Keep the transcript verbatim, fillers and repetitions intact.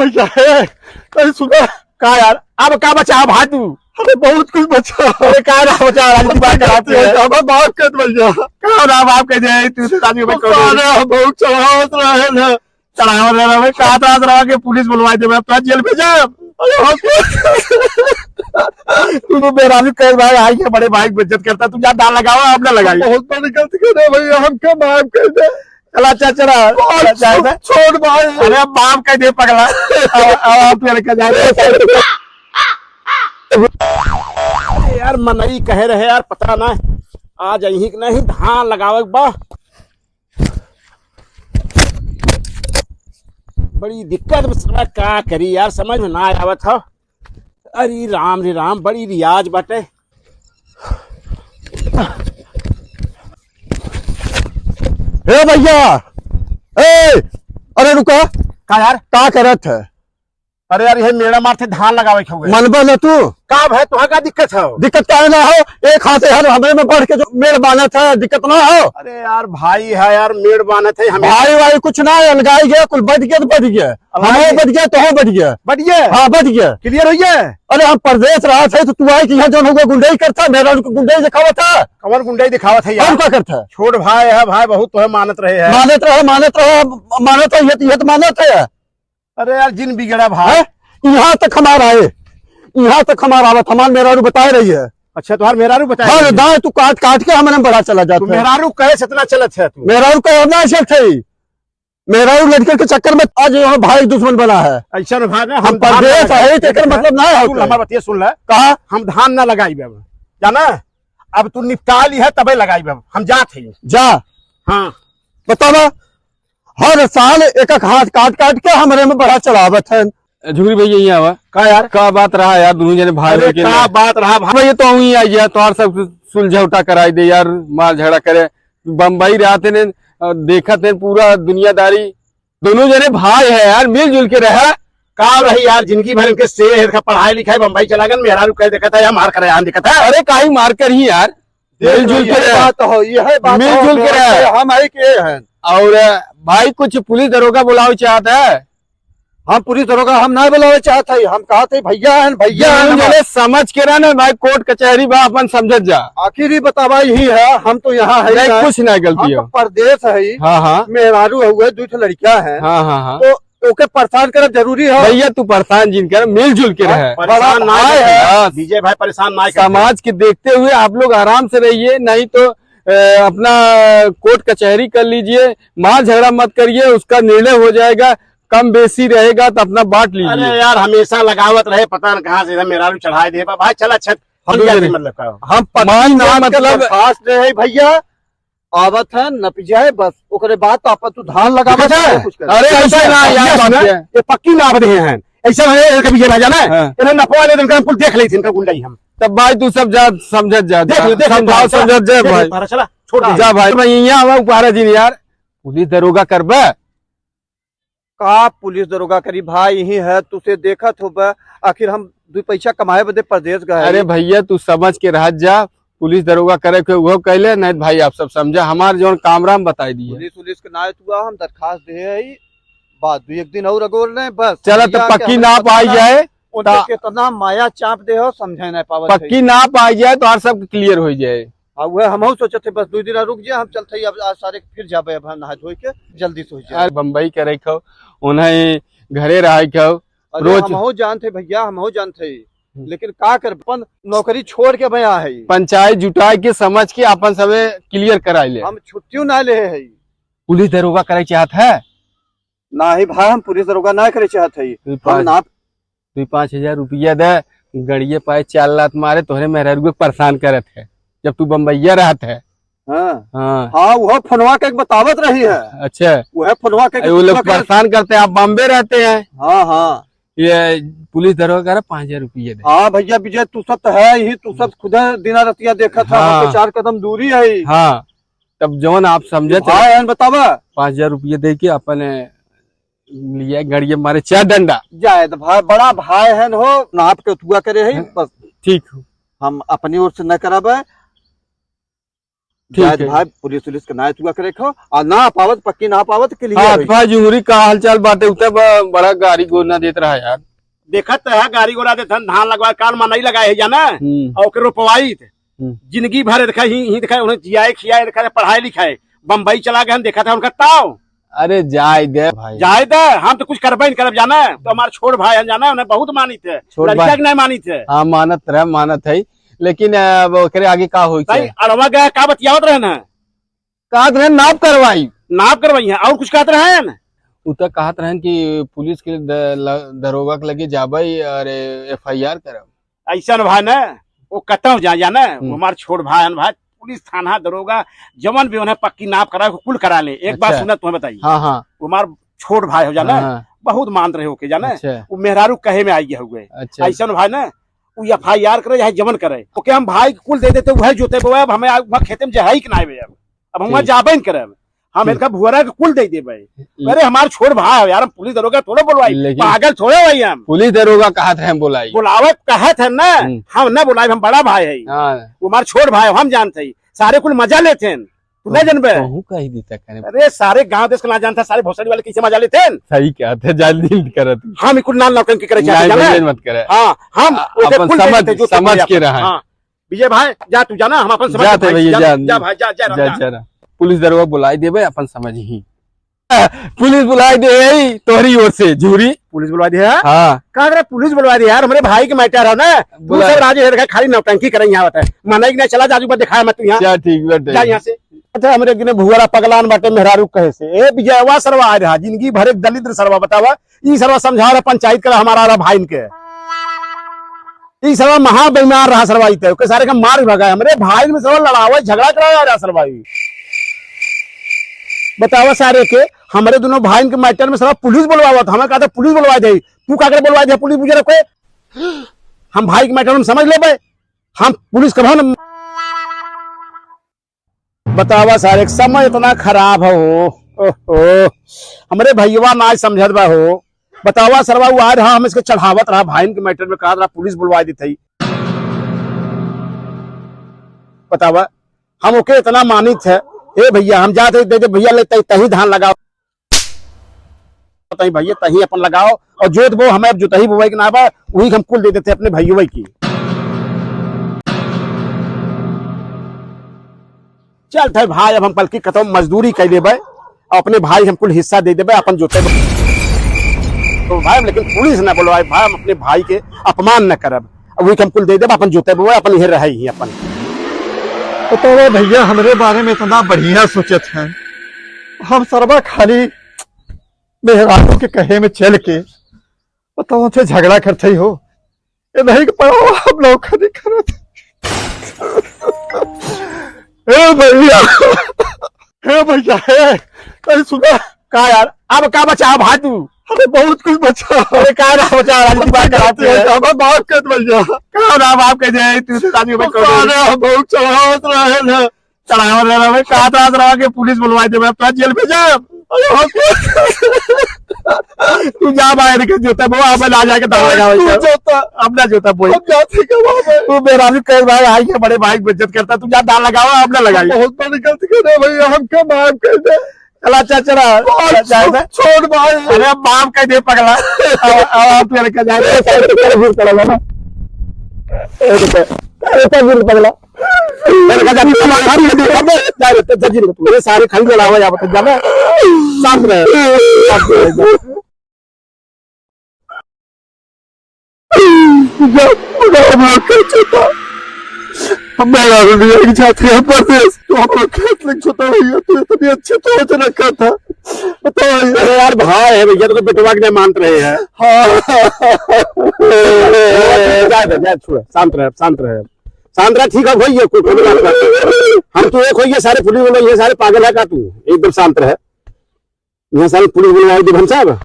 भैया, ए, कहीं सुना। का यार, अब का बचा भाई तू? अरे बहुत कुछ बचा। अरे का ना बचा, राजनीति बात कराते हैं। हमें माफ कर दे भैया। का ना माफ कर दे, तू तो शादी में कौन है? अरे हम बहुत चढ़ावत रहे ना। चढ़ावत रहे ना, कहा था, रहा कि पुलिस बुलवाई दे, मैं अपना जेल भेजा। अरे हम तू तो मेरा भी कई भाई आई के बड़े भाई की बेइज्जत करता, तू जा धान लगावा, हम ना लगाई। बहुत बड़ी गलती कर रहे भैया, हमके माफ कर दे। चला, चल, चला। बहुत चला, चल, चल। छोड़ भाई। अरे, अब माफ कर दे, पगला। अब, अब आप लड़का जा रहे हैं। यार, मनई कहे रहे यार, पता ना आज यहीं के नहीं धान लगावे के बा। बड़ी दिक्कत में साला का करी यार, समझ में ना आवत हो। अरे राम रे राम, बड़ी रियाज बाटे। ए भैया, ए, अरे रुका। का यार? का करत है? अरे यार, ये मेड़ा मार थे धान लगावे के हुए। मनबे न तू? का भाई, तुहां का दिक्कत है? दिक्कत काहे ना हो? एक हाथ है, हमरे में बढ़ के जो मेड़ बांधत है, दिक्कत ना हो? अरे यार, भाई है यार, मेड़ बांधत है हमें। भाई भाई कुछ ना है, अलगाई गया, कुल बच गया तो बच गया। अलगाई हमहू गया। बच गया, तोहू बच गया। बच गया? हाँ, बच गया। Clear हो गया? अरे हम परदेस रहत है, तो तू आई कि यहाँ जौन होगा गुंडई करता, मेरा उनको गुंडई दिखावत है। कमर गुंडई दिखावत है यार। हम का करता है? छोट भाई है भाई, बहुत तोहे मानत रहे हैं। मानत रहे, मानत रहे, मानत है, ये तो, ये तो मानत है। अरे यार, जिन बिगड़ा भाई। हैं? यहाँ तक हमारा है, यहाँ तक हमारा आवत, हमार मेहरारू बताए रही है। अच्छा, तुम्हार मेहरारू बताए हाँ, रही है? दाएं तू काट काट के हमारे में बड़ा चला जाता तू है। मेहरारू कहे से इतना चलत है तू। मेहरारू कहे ना चलत है। मेहरारू लड़के के चक्कर में आज यहाँ भाई दुश्मन बना है। ऐसा ना भाई, हम हम धान ना परदेस लगाई। है, तो एकर देख, मतलब ना सुन होता है। हमार बतिया सुन ले। कहा? हम धान ना लगाई अब, जाना? अब तू निपटा ली है, तबे लगाई अब। हम जात है। जा। हाँ। बतावा, हर साल एक एक हाथ काट काट के हमरे में बड़ा चलावत है। झुगरी भैया, यहाँ आवा। का यार? का बात रहा यार, दोनों जने भाई अरे, के का में? बात रहा भाई? भैया, तो वहीं आ गया, तोहार सब सुलझौटा कराई दे यार, मार झगड़ा करे। बम्बई रहते ने, अ, देखत ने पूरा दुनियादारी। दोनों जने भाई है यार, मिलजुल के रहा। का रही यार, जिंदगी भर इनके से है, पढ़ाई लिखाई बम्बई चला गन, मेहरारू कह देखत है, या मार करे यहाँ दिखत है। अरे, काहे मार कर ही यार, देख मिलजुल लो, के यह रहा। बात हो, यह बात हो, मिलजुल के रहा। हम आई के हैं। और, अ, भाई, कुछ पुलिस दरोगा बुलावे चाहत है? हम पुलिस दरोगा हम ना बुलावे चाहत है, हम कहत है भैया हैं, भैया हैं दोनों हमार। जने समझ के रहा ना भाई, कोर्ट कचहरी बा, अपन समझत जा। आखिर ही बतावा यही है, हम तो यहाँ है नहीं, ना। कुछ ना गलती हम तो हो। परदेस है। हाँ, हाँ। मेहरारू हुए, दो ठो लड़कियां हैं। हाँ, हाँ, हाँ। तो ओके परेशान करब जरूरी है? भैया, तू परेशान जिन कर, मिलजुल के रहे। परेशान ना भाई कर। है। बस। विजय भाई, परेशान ना कर। समाज के देखते हुए आप लोग आराम से रहिए, नहीं तो, अ, अपना कोर्ट कचहरी कर लीजिए, मार झगड़ा मत करिए, उसका निर्णय हो जाएगा, कम बेसी रहेगा तो अपना बांट लीजिए। अरे यार, हमेशा लगावत रहे, पता न कहाँ से इधर मेहरारू चढ़ाए दे बा। भाई, चल, अच्छा, हम हम क्या दूसरे मतलब का? हम पत्नी मान के नाम के मतलब दरखास्त दे है भैया, आवत है, नपि जाए बस, ओकरे बाद तो अपन तू धान लगावे अच्छा, चाहे कुछ करे। अरे ऐसा ना यार, ये बात सुना, है। ये पक्की नाप दे हैं, ऐसा है, इनका भी ये ना जाना है, हाँ। इन्हें नपवा ले, इनका हम कुल देख लेते हैं, इनका गुंडा ही हम। तब भाई तू सब जा, समझत जा, देख ले, देख ले, समझाओ, जा, समझत जा देख ले, भाई। तारा चला, छोड़ दे। जा भाई, मैं यहाँ आवा, उपारा जी यार, पुलिस दरोगा करबे? का पुलिस दरोगा करी भाई, यही है, तुसे देखत होबे, आखिर हम दू पैसा कमाए बदे परदेस गए। अरे भैया, तू समझ के रहत जा, पुलिस दरोगा करे के उहो कैले, नहीं भाई, आप सब समझा, हमार जौन काम राम बताई दिए। पुलिस उलिस के ना तू आ, हम दरखास्त दे हई, बात दू एक दिन और अगोर लें, बस। चला, तो भैया के पक्की हमें नाप पता आई ना, जाए, उनके ता- कितना माया चाप दे हो, समझे नहीं पावत है। पक्की नाप आई जाए, तो हर सब clear हो जाए। हाँ, वह हमहू सोचत है, बस दू दिन रुक जाए, हम चलत हई, अब आज सारे फिर जाबे, अब हम नहा धोई के जल्दी से हो जाए। यार, बम्बई के रखे हो, उन्हें घरे रहे हो, अरे, रोज हमहू जानत है भैया, हमहू जानत है, हम्म। लेकिन का कर, अपन नौकरी छोड़ के भैया है। पंचायत जुटाए के, समझ के अपन सबे clear कराई ले। हम छुट्टियों ना ले है। पुलिस दरोगा करे चाहत है? नाही भाई, हम पुलिस दरोगा ना करे चाहत है। तू हम पाँच, ना तू पाँच हजार रुपया दे, गड़िए पाए चार लात मारे, तोहरे मेहरारू के परेशान करत है, जब तू बम्बैया रहत है। हाँ। हाँ। हाँ, वह फोनवा के बतावत रही है। अच्छा। वह फोनवा के अरे, वो लोग परेशान करते हैं, आप बॉम्बे रहते हैं। हाँ, हाँ। ये पुलिस दरोगा कह रहा, पाँच हजार रुपया दे। हाँ भैया विजय, तू सब तो है ही, तू सब खुद दिना रतिया देखत है, हाँ। हमसे चार कदम दूरी है ही। हाँ, तब जवन आप समझे भाई हैं, बतावा। पाँच हजार रुपया दे के अपन लिए गड़िए मारे चार डंडा। जाए तो भाई, बड़ा भाई है हो, नाप के तुआ करे है, हाँ, बस। ठीक हो। हम अपनी ओर से न करब है। ठीक जाए है। भाई, पुलिस उलिस के ना तू करे खो, और ना पावत, पक्की ना पावत, clear हाँ, होई। भाई, जुंगरी का हालचाल बाटे, उते ब-, बड़ा गारी गोना देत रहा यार। देखत है, गारी गोना देत हन, धान लगवाए, काल मनई लगाए है जाना, हम्म। और ओके रोपवाई थे। हम्म। जिंदगी भर देखा ही, ही देखा, उन्हें जियाए, खियाए, देखा, पढ़ाए लिखाए, बम्बई चला गए, हम देखा था उनका ताव। अरे, जाए दे भाई। जाए दे, हम तो कुछ करबे नहीं करब, जाना, तो हमारे छोट भाई हैं, जाना, उन्हें बहुत मानित है, छोट लड़किया भाई। के नहीं मानित है। हाँ, मानत रहे, मानत है, लेकिन, अ, अब ओकरे आगे का होई भाई, के? अड़वा गया, का बतियावत रहे ना? कहत रहे नाप करवाई। नाप करवाई है, और कुछ कहत रहे हैं? उ तो कहत रहन कि पुलिस के द-, ल-, दरोगा के लगे जाबे और FIR करब। ऐसा न भाई ना, वो कतौ जा, जाना, हम्म। वो हमार छोट भाई हन भाई, पुलिस थाना दरोगा, जवन भी उन्हें पक्की नाप करा, कुल करा ले। एक बात अच्छा। सुना, तुम्हें बताइए। हाँ, हाँ। वो हमार छोट भाई हो जाना, हाँ, हाँ। बहुत मान रहे हो के जाना, अच्छा। वो मेहरारू कहे में आई गए हुए। अच्छा। ऐसा न भाई ना, वो FIR करे, चाहे जवन करे, ओके हम भाई के कुल दे देते, वह जोते बोए, अब हमें आ-, वहाँ खेते में जहाई के ना आवे अब। अब हम वहाँ ठीक। जाबे न करब, हम ठीक। इनका भुअरा के कुल दे देबे। ले- अरे हमार छोट भाई हो यार, हम पुलिस दरोगा थोड़े बोलवाई, लेकिन पागल थोड़े भाई हम। पुलिस दरोगा कहत है हम बोलाई। बोलावे कहत है ना, हम्म। हम ना बोलाई, हम बड़ा भाई है। हाँ। वो हमार छोट भाई हो, हम जानते हैं, सारे कुल मजा लेते हैं, तू ना कहूँ, जानबे। कहूँ कही देता करे। अरे सारे गांव देश के ना जानता, सारे भोसड़ी वाले कैसे मजा लेते हैं। सही कहते, जान दिल करत। हम कुल नाल नौटंकी करे नहीं, चाहते हैं ना। भैया मत करे। हाँ, हम आ-, ओके अपन कुल दे समझ, देते, जो समझ समझ के अपन। रहा है। हाँ। विजय भाई, जा तू जाना, हम अपन समझ जाते भाई, भैया, जा, जा। जा भाई, जा, जा, जा, जा। जा। पुलिस दरोगा बुलाई देबे, अपन समझ ही। पुलिस बुलाई दे है तोहरी ओर से, झूरी। पुलिस बुलवा दे है? हाँ। का करे पुलिस बुलवा दे यार, हमरे भाई के matter हो ना। तू बुला। सब राजे है, खाली नौटंकी करे यहाँ होता है। मना ही नहीं चला, जाजू पर दिखाया मत तू यहाँ। क्या ठीक बाटे। जा यहाँ से। अच्छा, हमरे एक दिन भुआरा पगलान बाटे मेहरारू कहे से। ए विजयवा सरवा आ रहा, जिंदगी भर एक दलिद्र सरवा बतावा। ई सरवा समझा रहा पंचायत करा हमारा रहा भाईन के। ई सरवा महा बेईमान रहा सरवा, ई ते ओके सारे का मार भगा। हमरे भाई में सरवा लड़ावे, झगड़ा करावे रहा सरवा ई। बतावा सारे के, हमरे दोनों भाईन के matter में सरवा पुलिस बुलवावत, हमें कहता पुलिस बुलवा दे। तू का करे बुलवा दे पुलिस बुझे रखे? हम भाई के matter में समझ लेबे, हम पुलिस कभो न बतावा सारे, समय इतना खराब है हो। ओहो, हमरे भैया ना समझत बा हो। बतावा सरवा, वो आ रहा, हम इसके चढ़ावत रहा, भाईन के matter में कहत रहा, पुलिस बुलवा देत हई। बतावा, हम ओके इतना मानित है, ए भैया, हम जात है, दे दे भैया, ले तही, तही धान लगाओ। तही भैया, तही अपन लगाओ और जोत बो, हमें अब जोतही बोवाई के ना बा, वही हम कुल दे देते अपने भैया की। चल थे भाई, अब हम कल की कतौ मजदूरी कर लेबे और अपने भाई हम कुल हिस्सा दे देबे, अपन जोते बो-, तो भाई, लेकिन पुलिस ना बोलवाए भाई, हम अपने भाई के अपमान न करब। अब वही हम कुल दे देबे, अपन जोते बोवाई, अपन इहे रहे ही अपन। बतावा भैया, हमरे बारे में इतना बढ़िया सोचत हैं, हम सरवा खाली मेहरारू के कहे में चल के, बतावा थे झगड़ा करते ही हो। ये नहीं के पड़ावा हम लोग कभी करत। ए भैया, ए भैया, ए, अरे सुना। का यार, अब का बचा भाई तू? अरे बहुत कुछ बचा। अरे का ना बचा, राजनीति बात कराते हैं। हम बात कर भैया। का ना बाप कह दे, तू तो राजनीति में कौन है? अरे हम बहुत चढ़ावत रहे ना। चढ़ावत रहे ना, मैं कहा था, रहा के पुलिस बुलवा दे, मैं अपना जेल में जा। अरे हम तू जा बाहर के जोता बो, अब ना जाके दावा लगाओ तू इधर। जोता। अब ना जोता बोल। हम जाते क्या वहाँ पे? तू मेरा भी कई भाई आई है, बड़े भाई की बेइज्जत करता, तू जा दाल लगाओ, अब ना लगाई। बहुत बड़ी गलती कर रहे भैया, हमके माफ कर दे। चला, चल, चला। बहुत चला, चल, छो-, चल। छोड़ भाई। अरे, अब माफ कर दे, पगला। अब, अब आप मेरे का जाए, भूल पड़ेगा ना। ए, देखो, अरे, तो भूल पगला। मेरे का जाए, माफ कर दे, कर दे, जा रे, तो जल्दी रे, तू। ये सारे खाली लड़ा हुआ यहाँ पर, जाना। शांत रहे, शांत रहे। हम मेरा दुनिया की जात रहे परदेस, तो हम लोग खेत लेके छोटा भैया, तू इतनी अच्छी तो हो रखा था, बताओ यार। अरे यार, भाई है भैया, तो बेटवा के नहीं मान रहे हैं। हाँ। जा, जा, जा, छोड़, शांत रहे, शांत रहे, शांत रहे, ठीक है भैया, कोई, कोई बात नहीं। हम तो एक होइए, सारे पुलिस वाले, ये सारे पागल है का तू? एकदम शांत रहे। यहाँ सारे पुलिस बुलवाओ दे हम साहब।